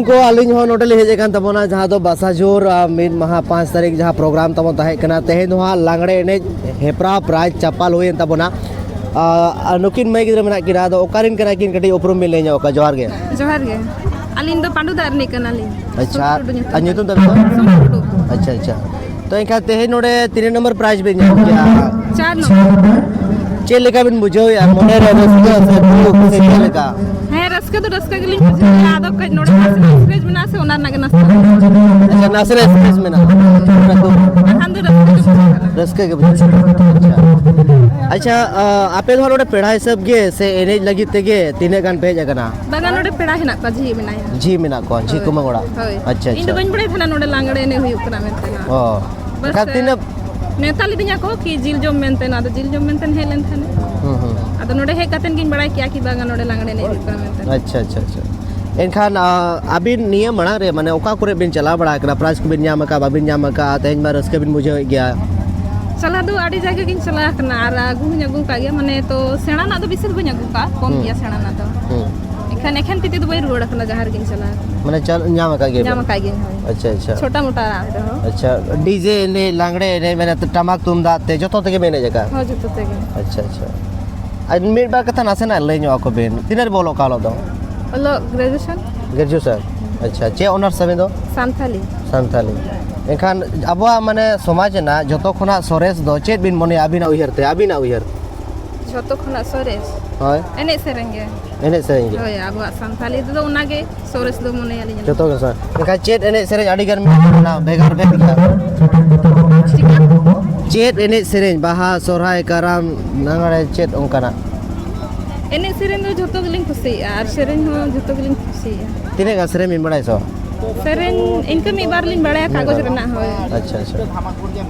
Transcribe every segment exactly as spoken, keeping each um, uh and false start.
ᱠᱚ, ᱟᱹᱞᱤᱧ ᱦᱚᱸ ᱱᱚᱰᱮ ᱞᱤᱧ ᱦᱮᱡ ᱟᱠᱟᱱ ᱛᱟᱵᱚᱱᱟ, ᱡᱟᱦᱟᱸ ᱫᱚ ᱵᱟᱥᱟᱡᱳᱨ, ᱟ, ᱢᱤᱫ ᱢᱟᱦᱟ ᱯᱟᱸᱪ ᱛᱟᱹᱨᱤᱠᱷ ᱡᱟᱦᱟᱸ ᱯᱨᱳᱜᱨᱟᱢ ᱛᱟᱵᱚᱱ ᱛᱟᱦᱮᱸ ᱠᱟᱱᱟ, ᱛᱮᱦᱮᱧ ᱫᱚ ᱦᱟᱸᱜ ᱞᱟᱜᱽᱲᱮ ᱮᱱᱮᱡ ᱦᱮᱯᱨᱟᱣ ᱯᱨᱟᱭᱤᱡᱽ ᱪᱟᱯᱟᱞ ᱦᱩᱭᱮᱱ ᱛᱟᱵᱚᱱᱟ᱾ ᱟ, ᱟᱨ ᱱᱩᱠᱤᱱ ᱢᱟᱹᱭ ᱜᱤᱫᱽᱨᱟᱹ ᱢᱮᱱᱟᱜ ᱠᱤᱱᱟ, ᱟᱫᱚ ᱚᱠᱟᱨᱮᱱ ᱠᱟᱱᱟ ᱠᱤᱱ? ᱠᱟᱹᱴᱤᱡ ᱩᱯᱨᱩᱢ ᱵᱤᱱ ᱞᱟᱹᱭ ᱧᱚᱜ ᱠᱚᱣᱟ᱾ ᱡᱚᱦᱟᱨ ᱜᱮ᱾ ᱡᱚᱦᱟᱨ ᱜᱮ᱾ ᱟᱹᱞᱤᱧ ᱫᱚ ᱯᱟᱸᱰᱩ ᱫᱟᱜ ᱨᱤᱱᱤᱡ ᱠᱟᱱᱟᱞᱤᱧ᱾ ᱟᱪᱪᱷᱟ, ᱥᱩᱢᱤ ᱴᱩᱰᱩ ᱧᱩᱛᱩᱢ᱾ ᱟᱨ ᱧᱩᱛᱩᱢ ᱛᱟᱵᱤᱱ ᱫᱚ? ᱥᱩᱢᱤ ᱴᱩᱰᱩ᱾ ᱟᱪᱪᱷᱟ, ᱟᱪᱪᱷᱟ᱾ ᱛᱚ ᱮᱱᱠᱷᱟᱱ ᱛᱮᱦᱮᱧ ᱱᱚᱰᱮ ᱛᱤᱱᱟᱹᱜ ᱱᱚᱢᱵᱚᱨ ᱯᱨᱟᱭᱤᱡᱽ ᱵᱤᱱ ᱧᱟᱢ ᱠᱮᱜᱼᱟ? ᱪᱟᱨ ᱱᱚᱢᱵᱚᱨ᱾ ᱪᱮᱫ ᱞᱮᱠᱟ ᱵᱤᱱ ᱵᱩᱡᱷᱟᱹᱣᱮᱫᱼᱟ? ᱢᱚᱱᱮ ᱨᱮ ᱨᱟᱹᱥᱠᱟᱹ ᱥᱮ ᱫᱩᱠ ᱥᱮ ᱪᱮᱫ ᱞᱮᱠᱟ? ᱦᱮᱸ, ᱨᱟᱹᱥᱠᱟᱹ ᱫᱚ ᱨᱟᱹᱥᱠᱟᱹ ᱜᱮᱞᱤᱧ ᱵᱩᱡᱷᱟᱹᱣᱮᱫᱼᱟ᱾ ᱟᱫᱚ ᱠᱟᱹᱡ ᱱᱚᱰᱮ ᱱᱟᱥᱮᱱᱟᱜ ᱥᱠᱨᱮᱪ ᱢᱮᱱᱟᱜᱼᱟ ᱥᱮ, ᱚᱱᱟ ᱨᱮᱱᱟᱜ ᱜᱮ ᱱᱟᱥᱮᱱᱟᱜ᱾ ᱟᱪᱪᱷᱟ, ᱱᱟᱥᱮᱱᱟᱜ ᱥᱠᱨᱮᱪ ᱢᱮᱱᱟᱜᱼᱟ᱾ ᱵᱟᱠᱷᱟᱱ ᱫᱚ ᱨᱟᱹᱥᱠᱟᱹ ᱜᱮ ᱵᱩᱡᱷᱟᱹᱜ ᱠᱟᱱᱟ᱾ ᱨᱟᱹᱥᱠᱟᱹ ᱜᱮ ᱵᱩᱡᱷᱟᱹᱜ ᱠᱟᱱᱟ᱾ ᱟᱪᱪᱷᱟ, ᱟᱪᱪᱷᱟ, ᱟ, ᱟᱯᱮ ᱫᱚ ᱦᱟᱸᱜ ᱱᱚᱰᱮ ᱯᱮᱲᱟ ᱦᱤᱥᱟᱹᱵ ᱜᱮ ᱥᱮ ᱮᱱᱮᱡ ᱞᱟᱹᱜᱤᱫ ᱛᱮᱜᱮ ᱛᱤᱱᱟᱹᱜ ᱜᱟᱱ ᱯᱮ ᱦᱮᱡ ᱟᱠᱟᱱᱟ? ᱵᱟᱝᱟ, ᱱᱚᱰᱮ ᱯᱮᱲᱟ ᱦᱮᱱᱟᱜ ᱠᱚᱣᱟ, ᱡᱷᱤ ᱢᱮᱱᱟᱭᱟ᱾ ᱡᱷᱤ ᱢᱮᱱᱟᱜ ᱠᱚᱣᱟ, ᱡᱷᱤ ᱦᱳᱭ᱾ ᱠᱩᱢᱟᱹᱝ ᱚᱲᱟᱜ? ᱦᱳᱭ᱾ ᱟᱪᱪᱷᱟ, ᱤᱧ ᱫᱚ ᱟᱪᱪᱷᱟ᱾ ᱵᱟᱹᱧ ᱵᱟᱲᱟᱭ ᱛᱟᱦᱮᱱᱟ ᱱᱚᱰᱮ ᱞᱟᱜᱽᱲᱮ ᱮᱱᱮᱡ ᱦᱩᱭᱩᱜ ᱠᱟᱱᱟ ᱢᱮᱱᱛᱮ ᱱᱟᱜ᱾ ᱚ᱾ ᱵᱟᱥ, ᱮᱱᱠᱷᱟᱱ ᱛᱤᱱᱟᱹᱜ ᱱᱮᱣᱛᱟ ᱞᱤᱫᱤᱧᱟ ᱠᱚ ᱠᱤ ᱡᱤᱞ ᱡᱚᱢ ᱢᱮᱱᱛᱮ, ᱱᱚᱣᱟ ᱫᱚ ᱡᱤᱞ ᱡᱚᱢ ᱢᱮᱱᱛᱮ ᱦᱮᱡ ᱞᱮᱱ ᱛᱟᱦᱮᱱᱟ᱾ ᱦᱩᱸ, ᱦᱩᱸ᱾ ᱟᱫᱚ ᱱᱚᱰᱮ ᱦᱮᱡ ᱠᱟᱛᱮᱱ ᱜᱤᱧ ᱵᱟᱲᱟᱭ ᱠᱮᱜᱼᱟ ᱠᱤ ᱵᱟᱝᱟ, ᱱᱚᱰᱮ ᱞᱟᱜᱽᱲᱮ ᱮᱱᱮᱡ ᱦᱩᱭᱩᱜ ᱠᱟᱱᱟ ᱢᱮᱱᱛᱮ᱾ ᱟᱪᱪᱷᱟ, ᱟᱪᱪᱷᱟ, ᱟᱪᱪᱷᱟ᱾ ᱮᱱᱠᱷᱟᱱ, ᱟ, ᱟᱹᱵᱤᱱ ᱱᱤᱭᱟᱹ ᱢᱟᱲᱟᱝ ᱨᱮ, ᱢᱟᱱᱮ, ᱚᱠᱟ ᱠᱚᱨᱮ ᱵᱤᱱ ᱪᱟᱞᱟᱣ ᱵᱟᱲᱟ ᱟᱠᱟᱱᱟ? ᱯᱨᱟᱭᱤᱡᱽ ᱠᱚᱵᱤᱱ ᱧᱟᱢ ᱟᱠᱟᱫ, ᱵᱟᱵᱤᱱ ᱧᱟᱢ ᱟᱠᱟᱫ, ᱛᱮᱦᱮᱧ ᱢᱟ ᱨᱟᱹᱥᱠᱟᱹ ᱵᱤᱱ ᱵᱩᱡᱷᱟᱹᱣᱮᱫ ᱜᱮᱭᱟ᱾ ᱪᱟᱞᱟᱣ ᱫᱚ ᱟᱹᱰᱤ ᱡᱟᱭᱜᱟ ᱜᱤᱧ ᱪᱟᱞᱟᱣ ᱟᱠᱟᱱᱟ ᱟᱨ ᱟᱹᱜᱩ ᱦᱚᱸᱧ ᱟᱹᱜᱩ ᱟᱠᱟᱫ ᱜᱮᱭᱟ, ᱢᱟᱱᱮ, ᱛᱚ ᱥᱮᱬᱟᱱᱟᱜ ᱫᱚ ᱵᱮᱥᱤ ᱫᱚ ᱵᱟᱹᱧ ᱟᱹᱜᱩ ᱟᱠᱟᱫ, ᱠᱚᱢ ᱦᱩᱸ᱾ ᱜᱮᱭᱟ ᱥᱮᱬᱟᱱᱟᱜ ᱫᱚ᱾ ᱦᱩᱸ᱾ ᱮᱱᱠᱷᱟᱱ ᱮᱠᱷᱮᱱ ᱛᱤ ᱛᱮᱫᱚ ᱵᱟᱹᱧ ᱨᱩᱣᱟᱹᱲ ᱟᱠᱟᱱᱟ ᱡᱟᱦᱟᱸ ᱨᱮᱜᱤᱧ ᱪᱟᱞᱟᱣ ᱟᱠᱟᱱᱟ᱾ ᱢᱟᱱᱮ, ᱪᱟᱞ-, ᱧᱟᱢ ᱟᱠᱟᱫ ᱜᱮᱭᱟ ᱵᱤᱱ? ᱧᱟᱢ ᱟᱠᱟᱫ ᱜᱤᱭᱟᱹᱧ, ᱦᱳᱭ᱾ ᱟᱪᱪᱷᱟ, ᱟᱪᱪᱷᱟ᱾ ᱪᱷᱳᱴᱟ ᱢᱳᱴᱟ ᱨᱟᱜ ᱨᱮᱦᱚᱸ᱾ ᱟᱪᱪᱷᱟ, ᱰᱤᱡᱮ ᱮᱱᱮᱡ, ᱞᱟᱜᱽᱲᱮ ᱮᱱᱮᱡ, ᱢᱟᱱᱮ, ᱴᱟᱢᱟᱠ ᱛᱩᱢᱫᱟᱜ ᱛᱮ ᱡᱚᱛᱚ ᱛᱮᱜᱮ ᱵᱤᱱ ᱮᱱᱮᱡ ᱟᱠᱟᱫ? ᱦᱳᱭ, ᱡᱚᱛᱚ ᱛᱮᱜᱮ᱾ ᱟᱪᱪᱷᱟ, ᱟᱪᱪᱷᱟ᱾ ᱟᱨ ᱢᱤᱫ ᱵᱟᱨ ᱠᱟᱛᱷᱟ ᱱᱟᱥᱮᱱᱟᱜ ᱞᱟᱹᱭ ᱧᱚᱜ ᱟᱠᱚ ᱵᱤᱱ, ᱛᱤᱱᱟᱹᱜ ᱨᱮᱵᱚ ᱚᱞᱚᱜ ᱠᱟᱱ ᱚᱞᱚᱜ ᱫᱚ? ᱚᱞᱚᱜ graduation᱾ Graduation? ᱟᱪᱪᱷᱟ, ᱪᱮᱫ honours ᱟᱹᱵᱤᱱ ᱫᱚ? ᱥᱟᱱᱛᱷᱟᱞᱤ᱾ ᱥᱟᱱᱛᱷᱟᱞᱤ᱾ ᱮᱱᱠᱷᱟᱱ ᱟᱵᱚᱣᱟᱜ, ᱢᱟᱱᱮ, ᱥᱚᱢᱟᱡᱽ ᱨᱮᱱᱟᱜ ᱡᱚᱛᱚ ᱠᱷᱚᱱᱟᱜ ᱥᱚᱨᱮᱥ ᱫᱚ ᱪᱮᱫ ᱵᱤᱱ ᱢᱚᱱᱮᱭᱟ ᱟᱹᱵᱤᱱᱟᱜ ᱩᱭᱦᱟᱹᱨ ᱛᱮ, ᱟᱹᱵᱤᱱᱟᱜ ᱩᱭᱦᱟᱹᱨ? ᱡᱷᱚᱛᱚ ᱠᱷᱚᱱᱟᱜ ᱥᱚᱨᱮᱥ? ᱦᱳᱭ᱾ ᱮᱱᱮᱡ ᱥᱮᱨᱮᱧ ᱜᱮ᱾ ᱮᱱᱮᱡ ᱥᱮᱨᱮᱧ ᱜᱮ? ᱦᱳᱭ, ᱟᱵᱚᱣᱟᱜ ᱥᱟᱱᱛᱷᱟᱞᱤ ᱛᱮᱫᱚ ᱚᱱᱟᱜᱮ ᱥᱚᱨᱮᱥ ᱫᱚ ᱢᱚᱱᱮᱭᱟᱞᱤᱧ ᱟᱹᱞᱤᱧ᱾ ᱡᱷᱚᱛᱚ ᱜᱮ ᱥᱚᱨᱮᱥ᱾ ᱮᱱᱠᱷᱟᱱ ᱪᱮᱫ ᱮᱱᱮᱡ ᱥᱮᱨᱮᱧ ᱟᱹᱰᱤ ᱜᱟᱱ ᱢᱮᱱᱟᱜ ᱛᱟᱵᱚᱱᱟ, ᱵᱷᱮᱜᱟᱨ ᱵᱷᱮᱜᱟᱨ? ᱪᱮᱫ ᱮᱱᱮᱡ ᱥᱮᱨᱮᱧ, ᱵᱟᱦᱟ, ᱥᱚᱨᱦᱟᱭ, ᱠᱟᱨᱟᱢ, ᱞᱟᱜᱽᱲᱮ, ᱪᱮᱫ ᱚᱱᱠᱟᱱᱟᱜ? ᱮᱱᱮᱡ ᱥᱮᱨᱮᱧ ᱫᱚ ᱡᱷᱚᱛᱚ ᱜᱮᱞᱤᱧ ᱠᱩᱥᱤᱭᱟᱜᱼᱟ ᱟᱨ ᱥᱮᱨᱮᱧ ᱦᱚᱸ ᱡᱷᱚᱛᱚ ᱜᱮᱞᱤᱧ ᱠᱩᱥᱤᱭᱟᱜᱼᱟ᱾ ᱛᱤᱱᱟᱹᱜ ᱜᱟᱱ ᱥᱮᱨᱮᱧ ᱵᱤᱱ ᱵᱟᱲᱟᱭᱟ ᱥᱮ ᱵᱟᱝ? ᱥᱮᱨᱮᱧ ᱤᱱᱠᱟᱹ ᱢᱤᱫ ᱵᱟᱨ ᱞᱤᱧ ᱵᱟᱲᱟᱭᱟ, ᱠᱟᱜᱚᱡᱽ ᱨᱮᱱᱟᱜ, ᱦᱳᱭ᱾ ᱟᱪᱪᱷᱟ, ᱟᱪᱪᱷᱟ᱾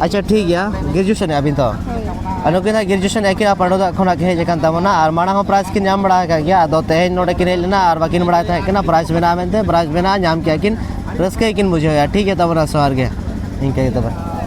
ᱟᱪᱪᱷᱟ, ᱴᱷᱤᱠ ᱜᱮᱭᱟ, graduation ᱮᱫ ᱟᱹᱵᱤᱱ ᱛᱚ? ᱦᱳᱭ᱾ ᱟᱨ ᱱᱩᱠᱤᱱ ᱦᱟᱸᱜ graduation ᱟᱹᱠᱤᱱᱟᱜ ᱯᱟᱸᱰᱩ ᱫᱟᱜ ᱠᱷᱚᱱᱟᱜ ᱠᱤᱱ ᱦᱮᱡ ᱟᱠᱟᱱ ᱛᱟᱵᱚᱱᱟ, ᱟᱨ ᱢᱟᱲᱟᱝ ᱦᱚᱸ prize ᱠᱤᱱ ᱧᱟᱢ ᱵᱟᱲᱟ ᱟᱠᱟᱫ ᱜᱮᱭᱟ᱾ ᱟᱫᱚ ᱛᱮᱦᱮᱧ ᱱᱚᱰᱮ ᱠᱤᱱ ᱦᱮᱡ ᱞᱮᱱᱟ ᱟᱨ ᱵᱟᱹᱠᱤᱱ ᱵᱟᱲᱟᱭ ᱛᱟᱦᱮᱸ ᱠᱟᱱᱟ prize ᱢᱮᱱᱟᱜᱼᱟ ᱢᱮᱱᱛᱮ, prize ᱢᱮᱱᱟᱜᱼᱟ, ᱧᱟᱢ ᱠᱮᱜᱼᱟ ᱠᱤᱱ, ᱨᱟᱹᱥᱠᱟᱹ ᱜᱮᱠᱤᱱ ᱵᱩᱡᱷᱟᱹᱣᱮᱫᱼᱟ᱾ ᱴᱷᱤᱠ ᱜᱮᱭᱟ ᱛᱟᱵᱚᱱᱟ, ᱥᱚᱦᱟᱨ ᱜᱮ, ᱤᱱᱠᱟᱹ ᱜᱮ ᱛᱚᱵᱮ᱾